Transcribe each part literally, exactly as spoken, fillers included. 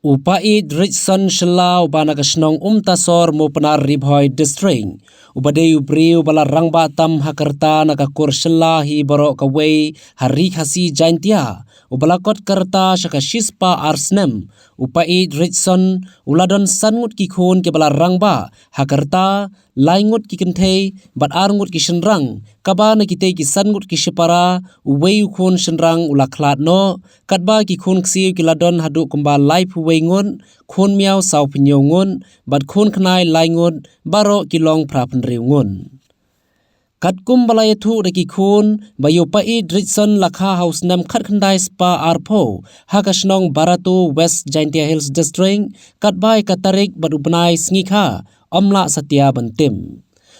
U Paieit Richson Shylla uba na ka shnong Umtasor, Mopnar, Ri Bhoi District, uba dei u briew ba la rangbah tam ha ka rta na ka kur Shylla hi baroh kawei ha Ri Khasi Jaintia, uba la kot ka rta sha ka shispah ar snem. U Paieit Richson u la don san ngut ki khun kiba la rangbah ha ka rta, lai ngut ki kynthei bad ar ngut ki shynrang, kaba na kitei ki san ngut ki shipara, uwei u khun shynrang u la khlad noh, katba ki khun ksiew ki la don haduh kumba laiphew wei ngut, khun miaw sawphew hynñiew ngut, bad khun khnai lai ngut, baroh ki long phra phew hynriew ngut. Katkum ba la ïathuh da ki khun, ba ïa u Paieit Richson la kha ha u snem khatkhyndai spah arphew ha ka shnong Barato, West Jaintia Hills District, katba ïa ka tarik bad u bnai sngi kha ym lah satia ban tip.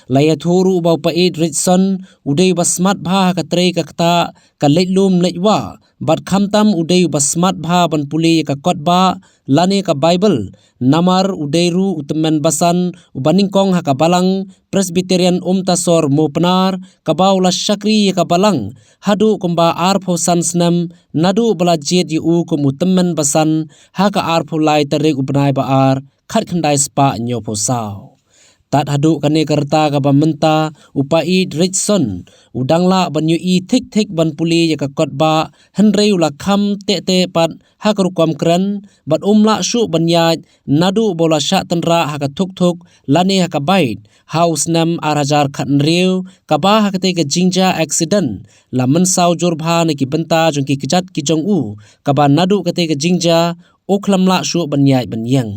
La ïathuh ruh ba u Paieit Richson u dei uba smat bha ha ka trei ka ktah, ka leit lum leit wah, bad khamtam u dei uba smat bha ban pule ïa ka kotbah lane ka Baibl, namar u dei ruh u tymmen basan uba nyngkong ha ka Balang Presbyterian Umtasor Mopnar, kaba u la shakri ïa ka Balang haduh kumba arphew san snem, naduh ba la jied ïa u kum u tymmen basan ha ka arphew lai tarik u bnai ba ar, khatkhyndai spah hynñiewphew saw. Tad haduh kane ka rta kaba mynta, u Paieit Richson u dang lah ban ïohi thik thik ban pule ïa ka kotbah, hynrei u la kham teh teh pat ha ka rukom kren, bad um lah shuh ban ïaid naduh ba u la shah tynrah ha ka thuk thuk lane ha ka bike ha u snem ar hajar khathynriew, kaba ha katei ka jingjia accident la mynsaw jur bha na ki bynta jong ki kjat ki jong u, kaba naduh katei ka jingjia u khlem lah shuh ban ïaid ban ïeng.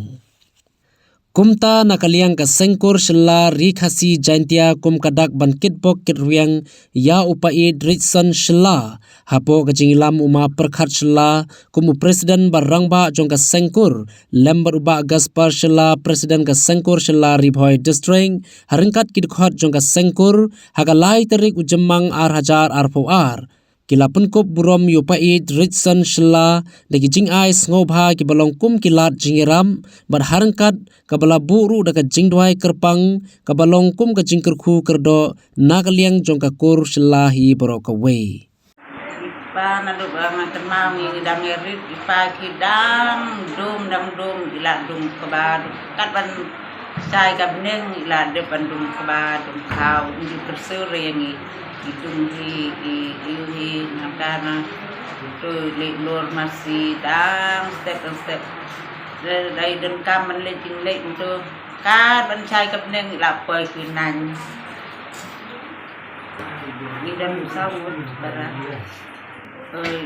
Kumta na ka liang ka Sengkur Shylla Ri Khasi Jaintia kum ka dak ban kitbok kitrwiang ïa u Paieit Richson Shylla, hapoh ka jingïalam u Ma Pyrkhat Shylla kum u President ba rangbah jong ka Sengkur, lem bad u Bah Gaspar Shylla, President ka Sengkur Shylla Ri Bhoi District, ha ryngkat ki dkhot jong ka Sengkur, ha ka lai tarik u Jymmang ar hajar arphew ar. Ki la pynkup burom ïa u Paieit Richson Shylla da ki jingai sngewbha kiba long kum ki lad jingïarap, bad ha ryngkat kaba la buh ruh da ka jingduwai kyrpang kaba long kum ka jingkyrkhu kyrdoh na ka liang jong ka kur Shylla hi baroh kawei. Ïa pa naduh ba nga kynmaw ngi dang ïarit, ïa pa ki dang dum, dang dum, ïa la dum kaba dum. Kat ban shai ka bneng, ïa la dep ban dum kaba dum khaw, ngi pyrshah ïa ngi. Ïa dum hi, ïa, ïa hi, nangta na. Tu leit lor masi, dang step, dang step. Dei, dei donkam ban leit jingleit tu. Kat ban shai ka bneng, ïa la poi ki nang. Ngi dang saw para. Oi,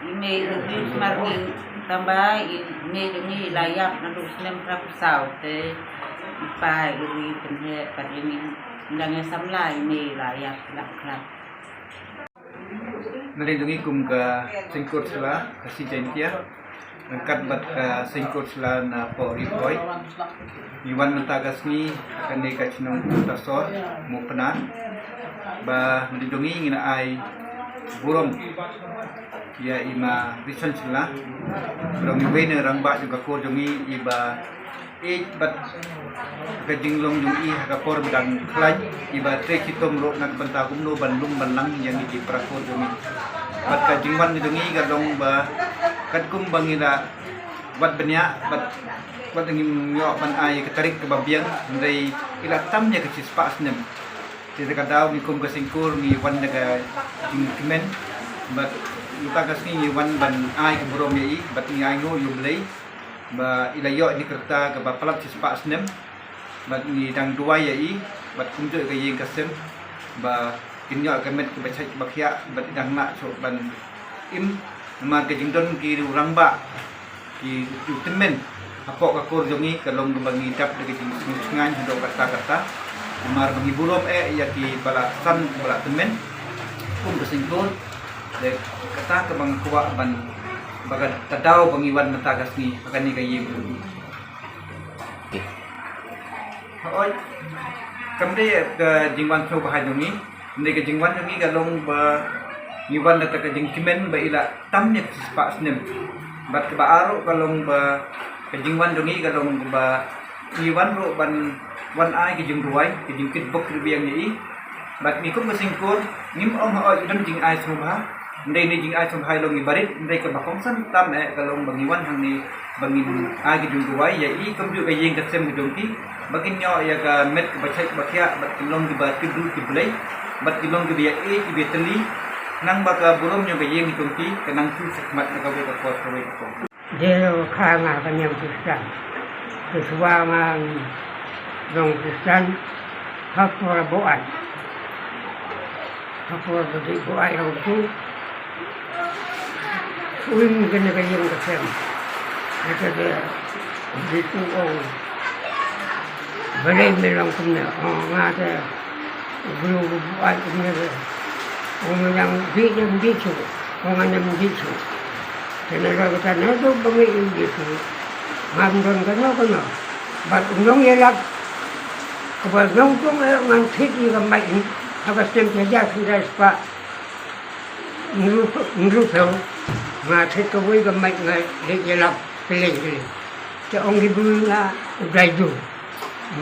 i mei i dang mar ngi tang ba i mei i dang i la ïap naduh snem phra phew saw te i pa i ri pynheh pat i ngi dang ïa samla i mei i la ïap la khlad. Na dei dang i kum ka Sengkur Shylla Khasi Jaintia. Ryngkat bad ka Sengkur Shylla na poh Ri Bhoi. Ngi wan mynta ka sngi ha kane ka shnong Umtasor, Mopnar. Ba mynta jong ngi ngin ai burom ïa i Ma Richson Shylla. Burom iwei na rangbah jong ka kur jong ngi iba ïeit bad ka jinglong jong i ha ka por ba dang khlaiñ, iba trei shitom ruh na ka bynta kumno ban lum ban lang ïa ngi ki para kur jong ngi. Bad ka jingwan jong i ka long ba katkum ba ngi la wad bniah bad wat ngim ïoh ban ai ka tarik kaba biang, hynrei i la tam ïa ka shispah snem. Te ka daw ngi kum ka Sengkur ngi wan da ka jingkmen bad mynta ka sngi ngi wan ban ai ka burom ïa i bad ngi ainguh ïa u Blei. Ba i la ïoh ïa ka rta kaba palat shispah snem. Bad ngi dang duwai ïa i bad kumjuh ka ïing ka sem ba kin ïoh ka met kaba shait ba khiah bad i dang lah shuh ban im. Namar ka jingdon ki rangbah ki, ki tymmen hapoh ka kur jong ngi ka long kaba ngi dap da ka jingsngew shngaiñ haduh katta katta. Namar ba ngi burom eh ïa ki ba la san ba la tymmen kum ka Sengkur. Dei kata kaba nga kwah ban ba ka ta daw ba ngi wan mynta ka sngi ha kane ka ïing. Hooid. Kam dei ka jingwan sngewbha jong ngi. Kam dei ka jingwan jong ngi ka long ba ngi wan da ka jingkmen ba i la tam ïa ka shispah snem. Bad kaba ar ruh ka long ba ka jingwan jong ngi ka long ba ngi wan ruh ban wan ai ka jingduwai, ka jingkitbok kitrwiang ïa i. Bad ngi kum ka Sengkur ngim ong hooid i don jingai sngewbha. Hynrei ne jingai sngewbha ïa long ngi barit, hynrei kaba kongsan tam eh ka long ba ngi wan hangne ba ngin ai ki jingduwai ïa i kumjuh ka ïing ka sem ka jong ki, ba kin ïoh ïa ka met kaba shait kaba khiah, bad kin long kiba tip dur tip blei, bad kin long kiba ïa ïeit kiba ïa tylli, khnang ba ka burom jong ka ïing ka jong ki kan nang shu shakmat na kawei ka por kawei ka por. Dei u kha nga ka niam Khristan. Te shuwa nga long Khristan ha por buaid. Ha por ba dei buaid ha u tu. Uim kane ka ïing ka sem. Kata ka dei tu ong. Balei me long kumne, ong nga te. U briew u buaid kumne te. Ong me nang dei nang dei shuh. Ong nga nang dei shuh. Te nalor kata nalor ba ngi im dei shuh. Ngam don kano kano. Bad u nongïalap kaba nongdung eh ngan thied ïa ka mic ha ka snem shi hajar khyndai spah hynriewphew, hynriewphew. Nga thied kawei ka mic nga leit ïalap kylleng kylleng. Te ong ki briew nga u dai ju.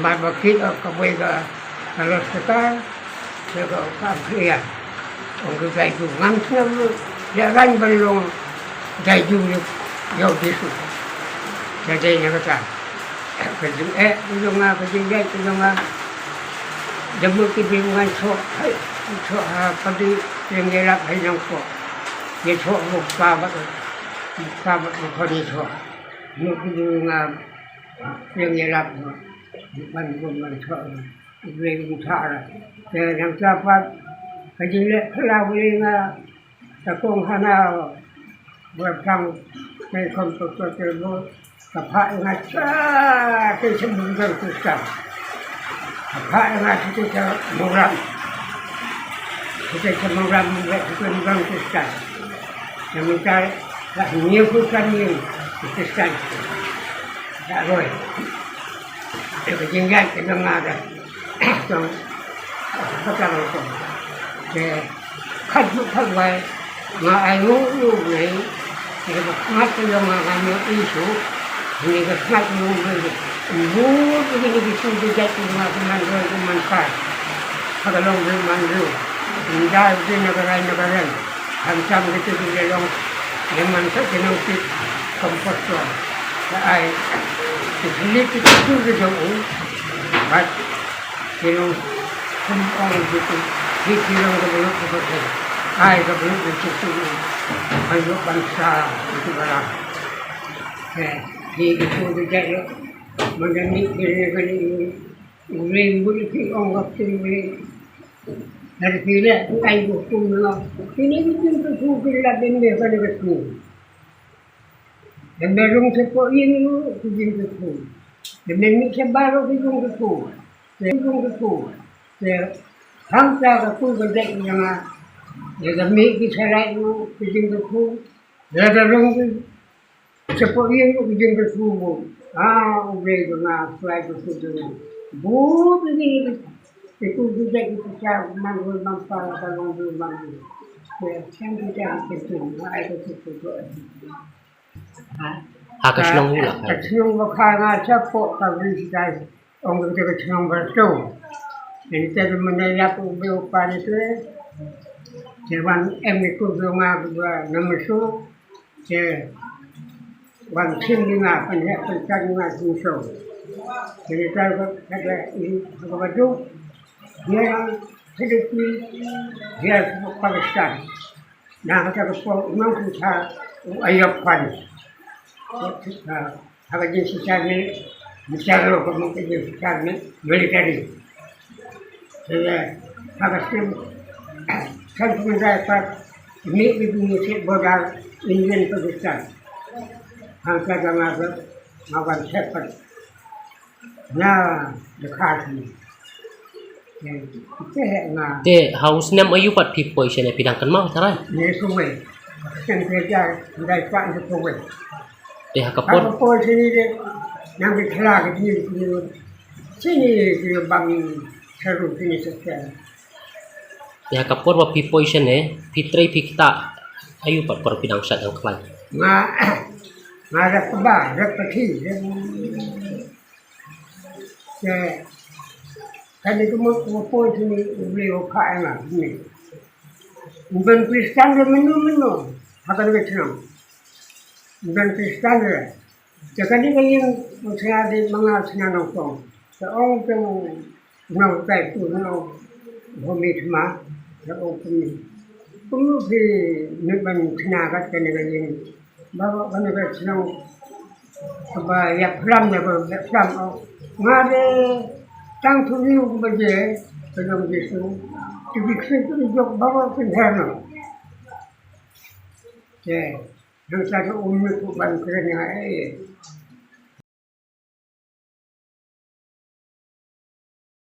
Mar ba kit ïa kawei ka, ka loudspeaker, te ka, ka amplifier. Ong ka dai ju ngam sngewthuh, ïa rang ban long dai ju ïa, ïa u Jisu. Te dei na kata. Ka jingeh ka jong nga, ka jingeh ka jong nga. Da mut ki briew ngan shoh, hai, shoh ha padi, ïa ngi lap hai nang shoh. Ïa shoh mo ka ba, ka ba ko ni shoh. Mut ki briew nga Ïeng ïalap ban bun ban thoh. U Blei un thoh ra. Te nangta pat ka jingleh khlaw ïa nga, ka kong hana ba phang, te kham to to te bo ka phah ïa nga, sa te sha Mawlam Khristan. Ka phah ïa nga te sha Mawlam. Te sha Mawlam, te sha Mawlam Khristan. Nangta ka ngi Khristan, ngi Khristan. Ka roi. Te ka jingïaid ka jong nga ka jong ka jong ka. Te khat shuh khat wai nga ai nguh ïa U Blei. Te ka sngewthuh ka jong nga nga ïohi shuh. Ngi ka sngewthuh ka jong U Blei. Mut ngi ngi shu jait ki nga ki man roi ki man par. Ha ka long ki man roi. Ngi da ki na ka rai na ka rai. Khamtam kito ki la long lehman sa ki nongtip kompost. Ka ai ki thli ki tu ki jong u. Bad ki long kum ong ki tu ki ki long ka balut ka balut. Ai ka balut ka tu tu. Ai lo ban sa ki tu bara. Ki ki tu ki jai lo. Mangani ki ni ka ni. Ring bul ki ong ka tu ni. Har phi leh phi ai ba kum noh. Phi ne phi jingkyrkhu phi la dei ne phi ne kyrkhu. Lada me rung shapoh ïing ruh phi jingkyrkhu. Lada me mih shabar ruh phi jingkyrkhu. Phi jingkyrkhu. Te hangta ka kul ka dei ïa nga. Lada mih ki sharai ruh phi jingkyrkhu. Lada rung phi Shapoh ïing ruh ki jingkyrkhu bun. Ah, U Blei jong nga, U Blei jong nga. Bun ki jingkyrkhu, ki jingkyrkhu, ki jingkyrkhu, man bun man pa, ka long bun man bun. Ki jingkyrkhu, ki jingkyrkhu, ai ka jingkyrkhu. Ha? Ha ka shnong u la. Ka shnong ba kha nga shapoh ka ri shi tai. Ong ka ka chnong ba tu. Ni te de mane ya ku be u pa ni tu. Te wan em ni ku be nga ba na mesu. Te wan sim ni nga pan he pan kan nga sim so. Te ni ta ka ka ni ka ba tu. Dia Philippines, dia Pakistan. Na kata ka por u nongkynta u Ayub Khan. Ha ka jingshisha ne, bishar lo ka mon ka jingshisha ne military. Te ha ka skim kan pynda pat mih ki jingïasit border Indian Pakistan. Hangta ka nga ka nga wan shepherd. Na, da kha shi. Te ha u snem aïu pat phi poi shane, phi dang kynmaw tharai? Ne kawei. Snem kawei, dai pat ne kawei. Te ha ka por, ha ka por shini de, nang ki thla ki jingkyrkhu shini ki bang sharu shini shisha. Te ha ka por ba phi poi shane, phi trei phi ktah aïu pat por phi dang shad dang khlaiñ? Nga, nga rep ba, rep pathi, rep Te kane ka mut u poi shini U Blei u phah ïa nga shini. Ban Khristan re mynno mynno ha kane ka shnong. Ban Khristan re. Te kane ka ïing u sna de manga sna nongpong. Te ong te nongkai tu nong homi thma. Te ong kumne. Kumno phi mut ban sna kat kane ka ïing. Ba ba kane ka shnong kaba ïap phlam, ïap phlam. Nga de tang tu ni kaba je ka jong Jisu. Tu bi khri tu bi jok ba ba pynher no. Te nang sa tu um ni tu ban kren nga eh.